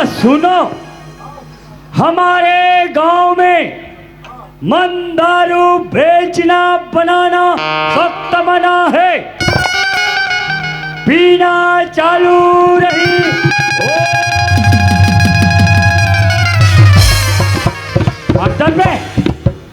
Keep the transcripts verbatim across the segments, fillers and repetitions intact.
सुनो, हमारे गांव में मंदारू बेचना बनाना सख्त मना है। पीना चालू रही। पत्थर पे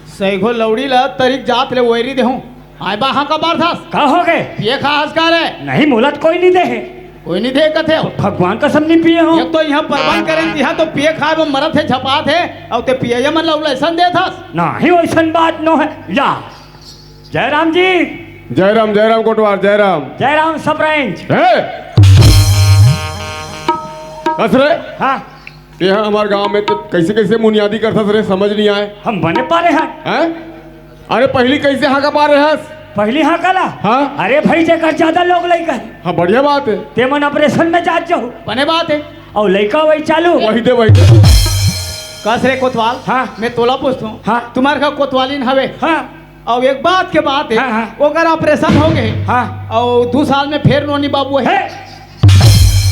सैगो लौड़ी ला तरिक जात ले वैरी देहूं। आय बा हाँ का बार थास? का हो गए? पिए खा हस का रे? नहीं, मोला त कोई नहीं दे है। कोई नहीं दे कथे हो? भगवान कसम नहीं पिए हो। एक तो यहाँ परबंध करे, यहाँ तो पिए खाए में मरत है, झपात है, और ते पिए ये मन ला उल्लेसन दे थास? नहीं, वैसन बात नो है। या, जयराम जी। जयराम, जयराम कोटवार, जयराम। जयराम सब रेंज। है? कस रे? हाँ। ये हमारे गांव में तो कैसे कैसे मुनियादी करथस रे, समझ नहीं आए। हम बने पारे हैं। हैं? अरे पहली कैसे हाका पार रहस? पहली हाका ला? हाँ। अरे भाई, जेकर ज्यादा लोग लइका है। हाँ, बढ़िया बात है। ते मन ऑपरेशन में जात जाहू। बने बात है। और लइका वही चालू। वही दे, वही दे। कस रे कोतवाल? हाँ। मैं तोला पूछता हूँ। हाँ। तुम्हारे घर कोतवालिन हवे? हाँ। और एक बात के बात है, हाँ, हाँ। ओकर ऑपरेशन हो गए। हाँ। और दो साल में फिर नोनी बाबू है। हे!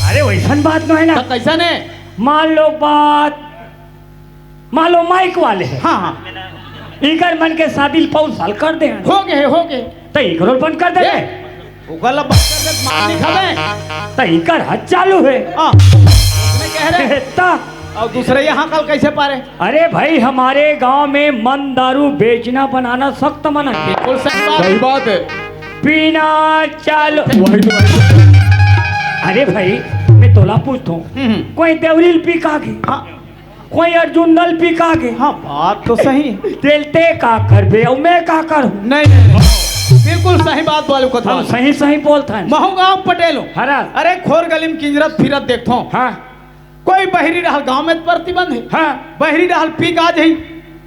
अरे वैसन बात नो है ना। तो कैसन है? मान लो बात, मान लो माइक वाले हैं। हाँ, हाँ। इकर मन के शादी पौन साल कर दे। हो गए, हो गए। तो इकरो बंद कर दे। ए, ओकर ला बंद कर दे, मार नहीं खावे। तो इकर हद चालू है। हाँ। मैं कह रहे। ता। और दूसरे यहाँ कल कैसे पारे? अरे भाई, हमारे गांव में मन दारू बेचना बनाना सख्त मना है। बिल्कुल सही बात। सही बात है। पीना चालू। वही तो, वही तो। अरे भाई, मैं तोला पूछता हूँ, हम्म। कोई देवरील पी का के? हाँ। कोई अर्जुन नल पी का के? हाँ, बात तो सही। तेल ते का करबे, और मैं का करूँ? नहीं, नहीं, नहीं। बिल्कुल सही बात बोले कथवा। हम सही, सही बोलत हन। महू गाँव पटेल हूँ। हरा। अरे, खोर गली में किंजरत फिरत देखता हूँ। हाँ। कोई बहरी रहल गांव में प्रतिबंध है। हाँ। बहरी रहल पी का जही,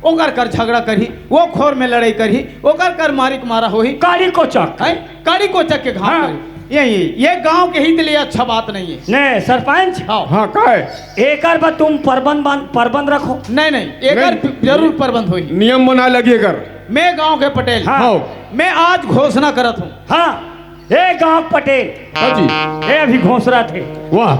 ओकर कर झगड़ा करही, वो खोर में लड़ाई करही, ओकर कर मारिक मारा होही। काड़ी कोचक। हैं? काड़ी कोचक के घाव हाँ। करही। ये, ये, ये गांव के हित लिए अच्छा बात नहीं है। नहीं, सरपंच। हाँ। हाँ, का है? एकर बा तुम परबंध बान-, परबंध रखो। नहीं, नहीं, एकर नहीं। जरूर परबंध होही। नियम बनाए लगी एकर। मैं गांव के पटेल। हाँ। हाँ। मैं आज घोषणा करत हूँ। हाँ। ए गांव पटेल। हाँ जी। ए अभी घोसरा थे। वाह।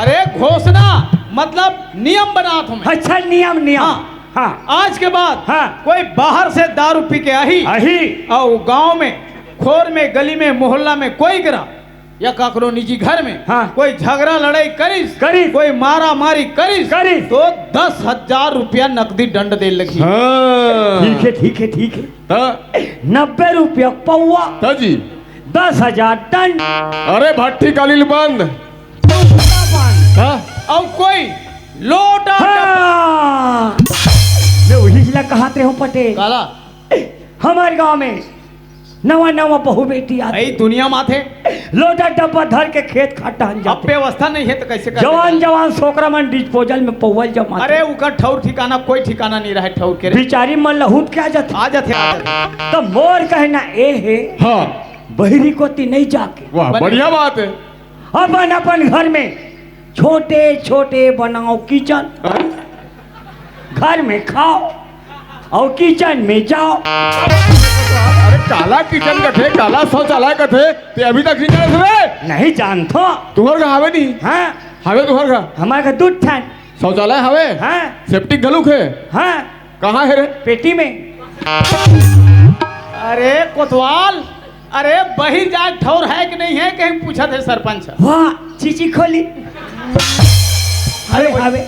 अरे घोषणा मतलब नियम बनात हूँ मैं। अच्छा नियम, नियम। हाँ। हाँ। आज के बाद हाँ। कोई बाहर से दारू पी के आही। आही। और गांव में, खोर में, गली में, मोहल्ला में कोई करा या काकरो निजी घर में हाँ। कोई झगड़ा लड़ाई करिस, करिस। कोई मारा मारी करिस, करिस। तो दस हजार रुपया नकदी दंड दे लगी। हाँ। ठीक है, ठीक है, ठीक है। हाँ। नब्बे रुपया पौवा। हाँ जी। दस हजार दंड। अरे भट्टी कालिल बंद। हाँ। और कोई लोटा हाँ। मैं वही जिला कहात रहे हूँ पटेल। काला। हमारे गांव में नवा नवा बहू बेटी आथे। भाई दुनिया माथे। लोटा डब्बा धर के खेत खार टहन अब जाथे। व्यवस्था नहीं है तो कैसे कर जवान देगा? जवान सोकरा मन डिस्पोजल में पौवल जमाथे। अरे उकर ठौर ठिकाना कोई ठिकाना नहीं रहे ठौर के रे। बिचारी मन लहूट के आ जाथे। आ जाथे, आ जाथे। तो मोर कहना ए है, हाँ। बहिरी कोती नहीं जाके वाह, बने। बढ़िया बात है। अपन अपन घर में छोटे छोटे बनाओ किचन, हाँ? घर में खाओ और किचन में जाओ। अरे काला किचन कथे, काला शौचालय कथे, ते अभी तक नहीं जानत रे? नहीं जानथो। तुहर घर हवे नहीं? हाँ। हवे तुहर घर? हमारे घर दू ठन। शौचालय हवे? हाँ। सेप्टिक घलुक है? हाँ। कहाँ है रे? पेटी में। अरे कोतवाल, अरे बहिर जाए ठौर है कि नहीं है, कहीं पूछत है सरपंच। वाह, चीची खोली। हवे, हवे।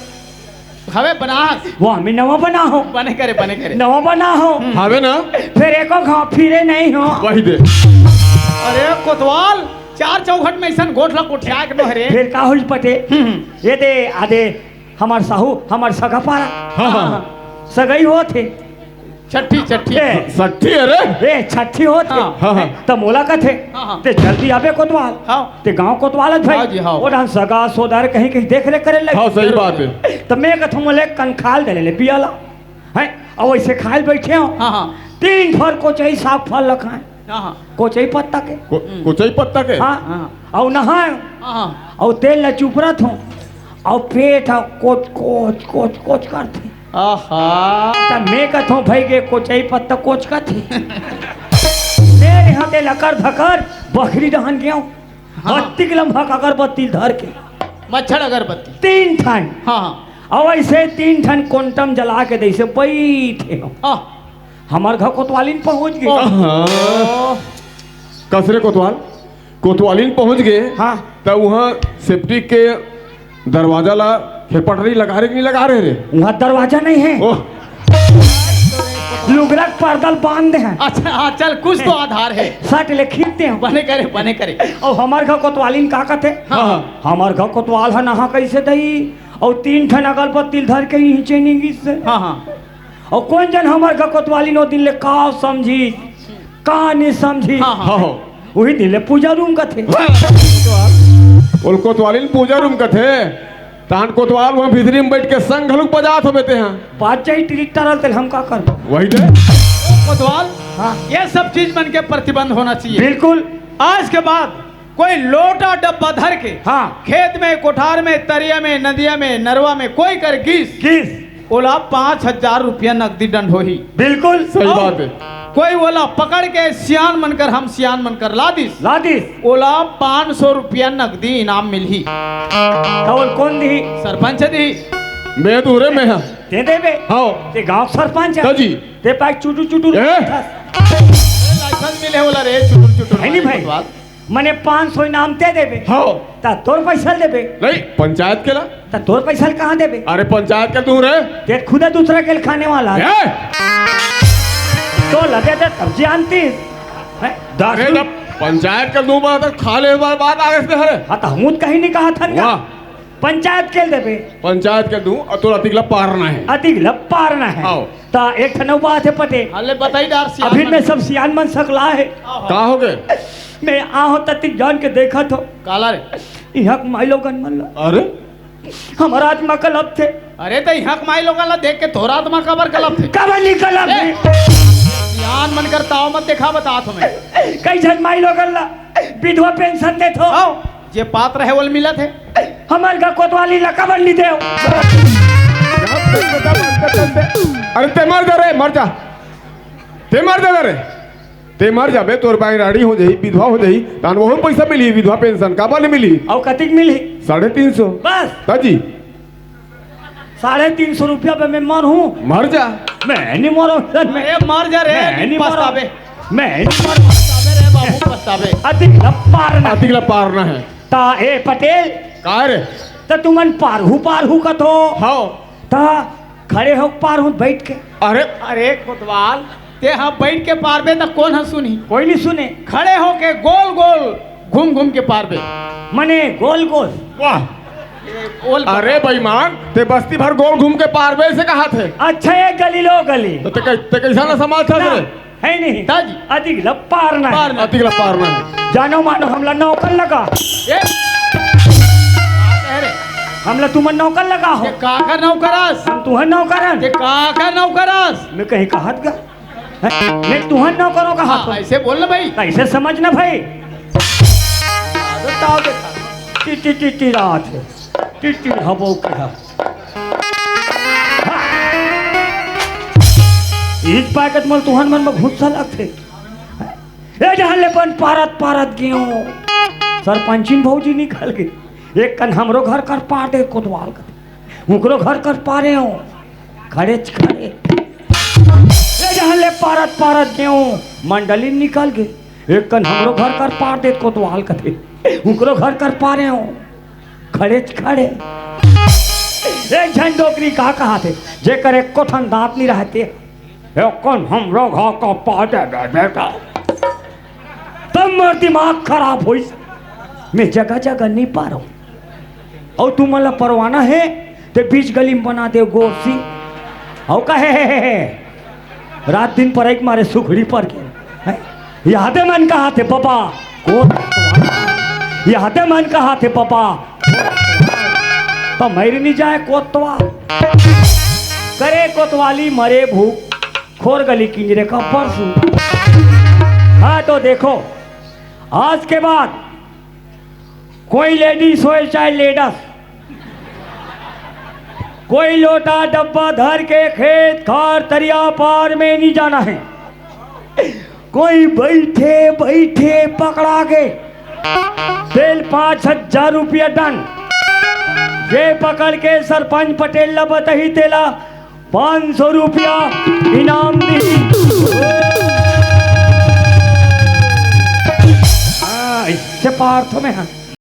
हवे बनास। वो हमें नवा बना हो। बने करे, बने करे। नवा बना हो। हवे ना? फिर एको घाव फिरे नहीं हो। वही दे। अरे कोतवाल, चार चौखट में ऐसन गोठ ला कोठिया के बहरे। फिर का होइस पटेल? हम्म, हम्म। ये दे, आदे, हमार साहू, हमार सगा पारा। हाँ, हाँ। सगाई होत हे। छठी, छठी। ए, छठी, अरे। ए, छठी होत हे। हाँ। हाँ, हाँ। त मोला कथे, हाँ, हाँ। ते जल्दी आबे कोतवाल। हाँ। ते गांव कोतवाल हे भाई। हाँ जी, हाँ। ओ डहन सगा सोदर कहीं, कहीं देख रेख करे लगे। हाँ, सही बात है। त मैं कथों मोले कंखाल दे ले, ले पियाला। हैं? अउ ऐसे खाए बैठे हो। हाँ, हाँ। तीन फर कोचई साग फल ल खाए। हाँ, हाँ। कोचई पत्ता के। को-, हम्म। कोचई पत्ता के? हाँ। हाँ। अउ नहाए। हाँ, हाँ। अउ तेल ल चुपरत हो। अउ पेट ह कोच, कोच, कोच, कोच करथे। आहा। त मैं कथों, "भई गे कोचई पत्ता कोच कथे।" मेरे हाथे लकर धकर बखरी डहन गेंव। हाँ। बत्ती के लम्हा अगरबत्ती धर के। मच्छर अगरबत्ती। तीन ठन। हाँ, हाँ। अउ ऐसे तीन ठन कोंटम जला के जैसे बैठे हो। हाँ। हमर घर कोतवालिन पहुंच गे। ओह। हाँ। कसरे कोतवाल, कोतवालिन पहुंच गे। हाँ। त उहाँ सेप्टिक के दरवाजा ला खेपटरी लगा रहे कि नहीं लगा रहे रे? उहाँ दरवाजा नहीं है। ओह। लुगरा के पर्दा ल बांध दे हैं। अच्छा, हाँ, चल, कुछ तो आधार है। सट ले खींचते हैं। बने करे, बने करे। अउ हमर घर कोतवालिन का कथे? हाँ। हमर घर कोतवाल ह नहा कैसे दई? अउ तीन ठन अगरबत्ती ल धर के इही चेनी गिस से। हाँ, हाँ। अउ कोन जन हमर घर कोतवालिन ओ दिन ले का समझी, का नहीं समझी। हाँ, हाँ। हाँ, हाँ। उही दिन ले पूजा रूम कथे। ओल कोतवालिन पूजा रूम कथे। तान कोतवाल उहाँ भीतरी में बैठ के संग घलुक बजात होबे ते हाँ। बाज जाई टिरिक टारल तेल हम का करबो? वही दे। कोतवाल, हाँ। ये सब चीज मन के प्रतिबंध होना चाहिए। बिल्कुल। आज के बाद कोई लोटा डब्बा धर के हाँ। खेत में, कोठार में, तरिया में, नदिया में, नरवा में कोई कर गिस, गिस। ओला पाँच हजार रुपया नकदी दंड होही। बिल्कुल। सही अउ बात है। कोई ओला पकड़ के सियान मनकर, हम सियान मनकर ला दिस, ला दिस। ओला पाँच सौ रुपया नकदी इनाम मिलही। त ओल कोन दिही? सरपंच दिही। मैं तो रे, मैं हाँ। ते देबे? हाँ। ते गांव सरपंच है। हाँ जी। ते पाक चुटू चुटू ए? लाइसेंस मिले वाला रे, चुटुर चुटुर है नहीं मारे भाई? कोतवाल। मने पाँच सौ इनाम ते देबे। हाँ। त तोर पैसा देबे। नहीं, पंचायत के ला। त तोर पैसा कहाँ देबे? अरे पंचायत के तू रे। ते खुद दूसरा के खाने वाला है। ए? तो लगे ते तब जानती। हैं? दस अरे रुपये। जब पंचायत के दू बार तक खा ले बार बात आ गए हरे। हाँ, त हमू त कहीं नहीं कहा था ना। वाह। पंचायत के देबे। पंचायत के दू, अउ तोर अतिक ला पारना है। अतिक ला पारना है। आओ। त एक ठन अउ बात है पटे। हाँ, ले बताई डार सियान अभी मन। मैं सब सियान मन सकला है। का हो गए? मैं आहो ततिक जान के देखत हो। काला रे? इहाँ के माई लोगन मन ला। अरे? हमर आत्मा कलप थे। अरे त इहाँ के माई लोगन ला देख के तोर आत्मा काबर कलप थे? काबर नहीं कलप ए, थे? सियान मन कर ताव मत देखा, बतात हो मैं। कई झन माई लोगन ला विधवा पेंशन देत हो। आओ। जे पात्र है, ओल मिलत है। हमर घर कोतवाली ला काबर नहीं देव? अरे ते मर जा रे, मर जा। ते मर जा रे। ते मर जाबे, तोर बाई राड़ी हो जाही, विधवा हो जाही, तान वहू पैसा मिलही, विधवा पेंशन काबर नहीं मिलही? अउ कतिक मिलही? साढ़े तीन सौ। बस। ताजी। साढ़े तीन सौ रुपया पे मैं मर हूँ। मर जा। मैं नहीं मरो, मैं अरे मर जा रे, मैं नहीं मरो। पछताबे। मैं नहीं मरो। पछताबे रे बाबू, पछताबे। अतिक ला पारना। अतिक ला पारना है। ता ए पटेल। का रे? त तुमन पारहू पारहू कथो। हाँ। त खड़े हो पारहू बैठ के। अरे। अरे कोतवाल, ते हा बैठ के पारबे त कोन हा सुनही? कोई नहीं सुने। खड़े होके गोल गोल घूम घूम के पारबे। मने गोल गोल। वाह। गोल गोल। अरे बेईमान, ते बस्ती भर गोल घूम के पारबे से कहा थे? अच्छा, एक गली लो गली। तो ते कै-, ते कैसा ना समाज था ना। रे? है नहीं। ताजी। अतिक ला पारना है। पारना। अतिक ला पारना है। जानो मानो हमला नौकर लगा। ए? अरे। हमला तुमन नौकर लगा हो। ये काकर नौकरस? हम तुहर नौकरन। ये काकर नौकरस? मैं कहीं कहत गा? हैं? मैं तुहर नौकरों का हाँ, हाथ। ऐसे बोल ना भाई। ऐसे समझ ना भाई। आदत आओ देखा। टी, टी, टी, टी रात है। टिटरी हबो के ह। हाँ। ईच पाके त मोला तुहन मन म गुस्सा लगथे। ए जहन ले बन पारत पारत गेंव। सरपंचिन भौजी निकल गे। एक कन हमरो घर कर पार दे कोतवाल कर। उकरो घर कर पारे हो। खड़ेच खड़े। ए जहन ले पारत पारत गेंव। मंडली निकल गे। एक कन हमरो घर कर पार दे कोतवाल कथे। उकरो घर कर पारे हो। खड़ेच खड़े। एक झन डोकरी का कहाथे, जेकर एको ठन दांत नहीं रहते, "ए कोन हमरो घर का पार दे दे बेटा।" तब मोर दिमाग खराब होइस, मैं जगह जगह नहीं पारो। अउ तुमन ला परवाना है, ते बीच गली में बना दे गोरसी। अउ कहे, "हे, हे, हे, रात दिन परई के मारे सुखड़ी पर के।" हैं? यादे मन कहाथे बबा, को यादे मन कहाथे बबा, त मर नहीं जाए कोतवाल। करे कोतवाली मरे भूख, खोर गली किंजरे का परसू। हाँ तो देखो, आज के बाद कोई लेडीज होए चाहे लेडस, कोई लोटा डब्बा धर के खेत खार तरिया पार में नहीं जाना है। कोई बैठे बैठे पकड़ा गे, तेल पाँच हजार रुपया दंड। जे पकड़ के सरपंच पटेल ला बताही, तेला पाँच सौ रुपया इनाम दी। हाँ, इससे पार तो मैं, हाँ।